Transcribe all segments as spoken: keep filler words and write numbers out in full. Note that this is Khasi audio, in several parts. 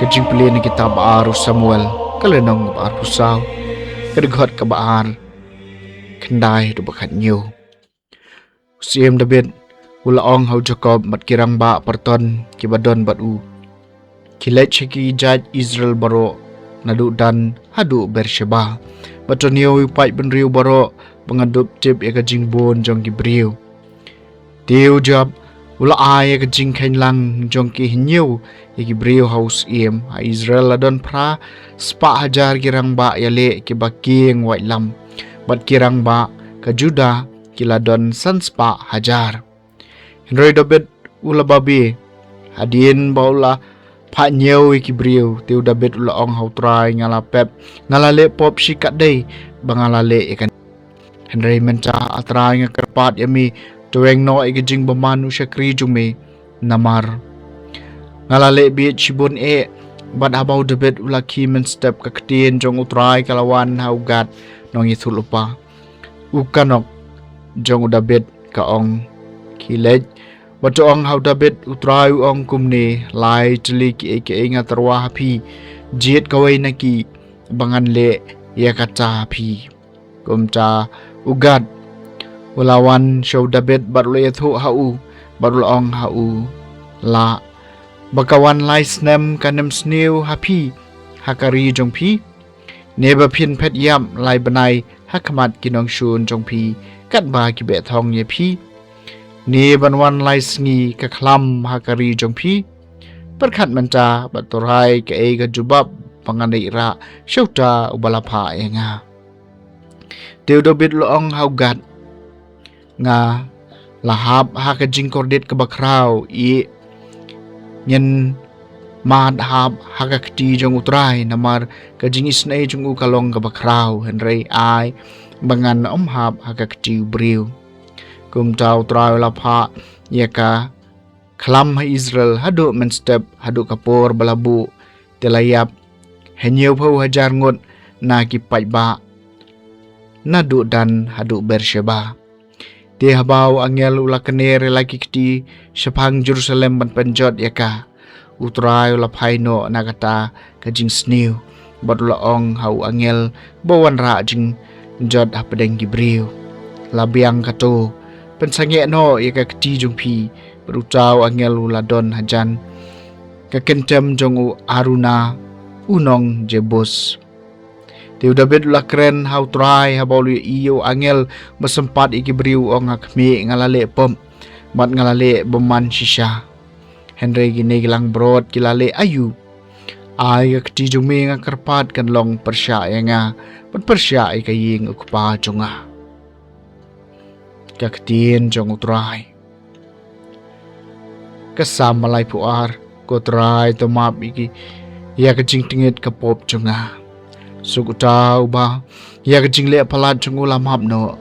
Jingpule na kitab ba ar u Samuel, ka lynnong ba arphew saw, ka dkhot kaba ar khyndai haduh ba khathynñiew. U Syiem Dabid u la ong ha u Jakob bad ki rangbah parton kiba don bad u, khie leit sha ki jait Israel baroh, naduh Dan haduh Beersheba, bad to niew ïa u paidbynriew baroh ba ngan dup tip ïa ka jingbun jong ki briew. Te u Joab u la ai ïa ka jingkheiñ lang jong ki hynñiew ïa ki briew ha u syiem. Ha Israel la don phra spah hajar ki rangbah ïaleh kiba kieng waitlam, bad ki rangbah ka Judah ki la don san spah hajar. Hynrei u Dabid u la babe hadien ba u la phah ñiew ïa ki briew. Te u Dabid u la ong ha u Trai, nga la pep, nga la leh pop shikatdei ba nga la leh ïa kane. Hynrei mynta, A Trai, nga kyrpad ïa me, to weng noh ïa ka jingbymman u shakri jong me. Namar nga la leh bieit shibun eh. Bad haba u Dabid u la khie mynstep, ka ktien jong u Trai ka la wan ha u Gad nongïathuhlypa, u kynnoh jong u Dabid, ka ong, khie leit bad to ong ha u Dabid, U Trai u ong kumne, lai tylli kiei kiei nga tyrwa ha phi, jied kawei na ki ba ngan leh ïa kata ha phi. Kumta u Gad u la wan sha u Dabid bad u la ïathuh ha u, bad u la ong ha u, lah ba ka wan lai snem kan ym sniew ha phi ha ka ri jong phi, ne ba phin phet ïap lai bnai ha khmat ki nongshun jong phi katba ki beh thong ïa phi, ne ban wan lai sngi ka khlam ha ka ri jong phi? Pyrkhat mynta bad to rai kaei ka jubab ba ngan ïarap sha uta uba la phah ïa nga. Te u Dabid u la ong ha u Gad, nga la hap ha ka jingkordit kaba khraw, ïa ngin mad hap ha ka kti jong u Trai, namar ka jingisynei jong u ka long kaba khraw, hynrei ai ba ngan ym hap ha ka kti u briew. Kumta u Trai u la phah ïa ka khlam ha Israel haduh mynstep haduh ka por ba la buh, te la ïap hynñiewphew hajar ngut na ki paidbah, naduh Dan haduh Beersheba. Te haba u angel u la kner ïa la ki kti shaphang Jerusalem ban pynjot ïa ka, u Trai u la phai noh na kata ka jingsniew, bad u la ong ha u angel ba wanrah jingjot hapdeng ki briew, la biang kato, pynsangeh noh ïa ka kti jong phi. Bad uta u angel u la don hajan ka kyntem jong u Araunah u nong Jebus. Te u Dabid u la kren ha u Trai haba u la ïohi ïa u angel ba sympat ïa ki briew, u ong, ha khmih, nga la leh pop bad nga la leh bymman shisha, hynrei kine ki langbrot ki la leh aïu? Ai ka kti jong me, nga kyrpad, kan long pyrshah ïa nga bad pyrshah ïa ka ïing u kpa jong nga. Ka ktien jong u Trai. Ka Salm ba laiphew ar. Ko Trai, to map ïa ki, ïa ka jingtngit ka pop jong nga. Suk uta uba ïa ka jingleh palat jong u la map noh,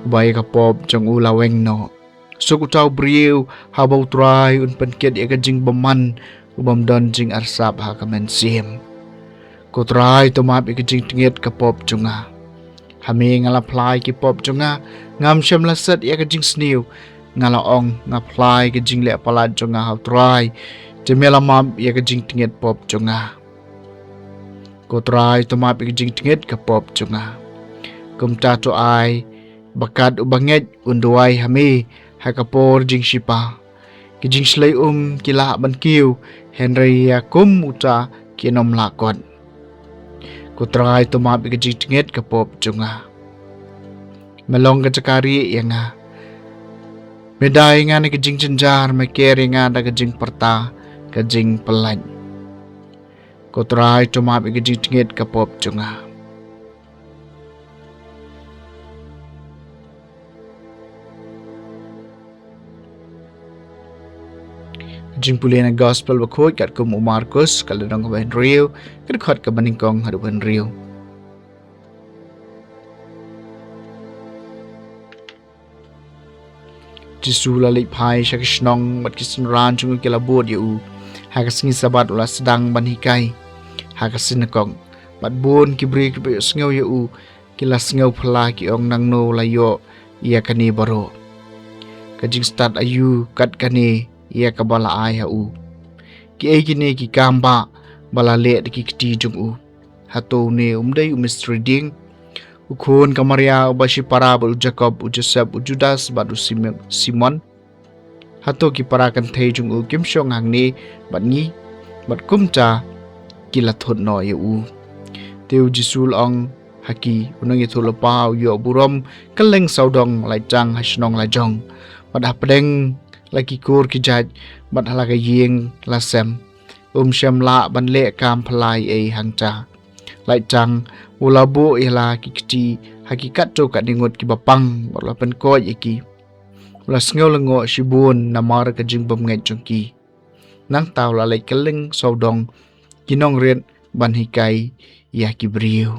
uba ïa ka pop jong u la weng noh. Suk uta u briew haba u Trai un pynkit ïa ka jingbymman, u bym don jingarsap ha ka mynsiem. Ko Trai, to map ïa ka jingtngit ka pop jong nga. Ha me nga la phla ïa ki pop jong nga, ngam shym la set ïa ka jingsniew. Nga la ong, nga phla ïa ka jingleh palat jong nga ha u Trai, te me la map ïa ka jingtngit pop jong nga. Ko Trai, to map ïa ka jingtngit ka pop jong nga. Kumta to ai ba kat uba ngeit un duwai ha me ha ka por jingshipa. Ki jingshlei um ki lah ban kiew, hynrei ïa kum uta kin ym lah kot. Ko Trai, to map ïa ka jingtngit ka pop jong nga. Me long ka jaka rieh ïa nga. Me dai ïa nga na ka jingjynjar, me ker ïa nga da ka jingpyrta ka jingpyllait. Ko Trai, to map ïa ka jingtngit ka pop jong nga. Jingpule na Gospel Bakhuid katkum u Markus, ka lynnong kaba hynriew, ka dkhot kaba nyngkong haduh hynriew. Jisu u la leit phai sha ka shnong, bad ki synran jong u ki la bud ïa u. Ha ka sngi Sabbath u la sdang ban hikai ha ka synagog, bad bun ki briew kiba ïohsngew ïa u ki la sngewphylla, ki ong, nangno u la ïoh ïa kane baroh? Ka jingstad aïu kat kane ïa kaba la ai ha u? Kiei kine ki kam ba ba la leh da ki kti jong u. Hato une um dei u mistri dieng, u khun ka Maria uba shipara bad u Jakob, u Joseph, u Judas bad u Sime-, Simon? Hato ki para kynthei jong u kim shong hangne bad ngi, bad kumta ki la thut noh ïa u? Te u Jisu u la ong ha ki, u nongïathuhlypa u ïoh burom kylleng sawdong, lait tang ha shnong lajong, bad hapdeng la ki kur ki jait, bad ha la ka ïing la sem. Um shym lah ban leh kam phylla ei ei hangta. Lait tang u la buh ïa la ki kti ha ki katto katne ngut kiba pang, bad u la pynkoit ïa ki. U la sngewlyngngoh shibun namar ka jingbymngeit jong ki. Nangta u la leit kylleng sawdong ki nongrit ban hikai ïa ki briew.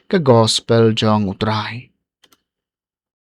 Ka Gospel jong U Trai.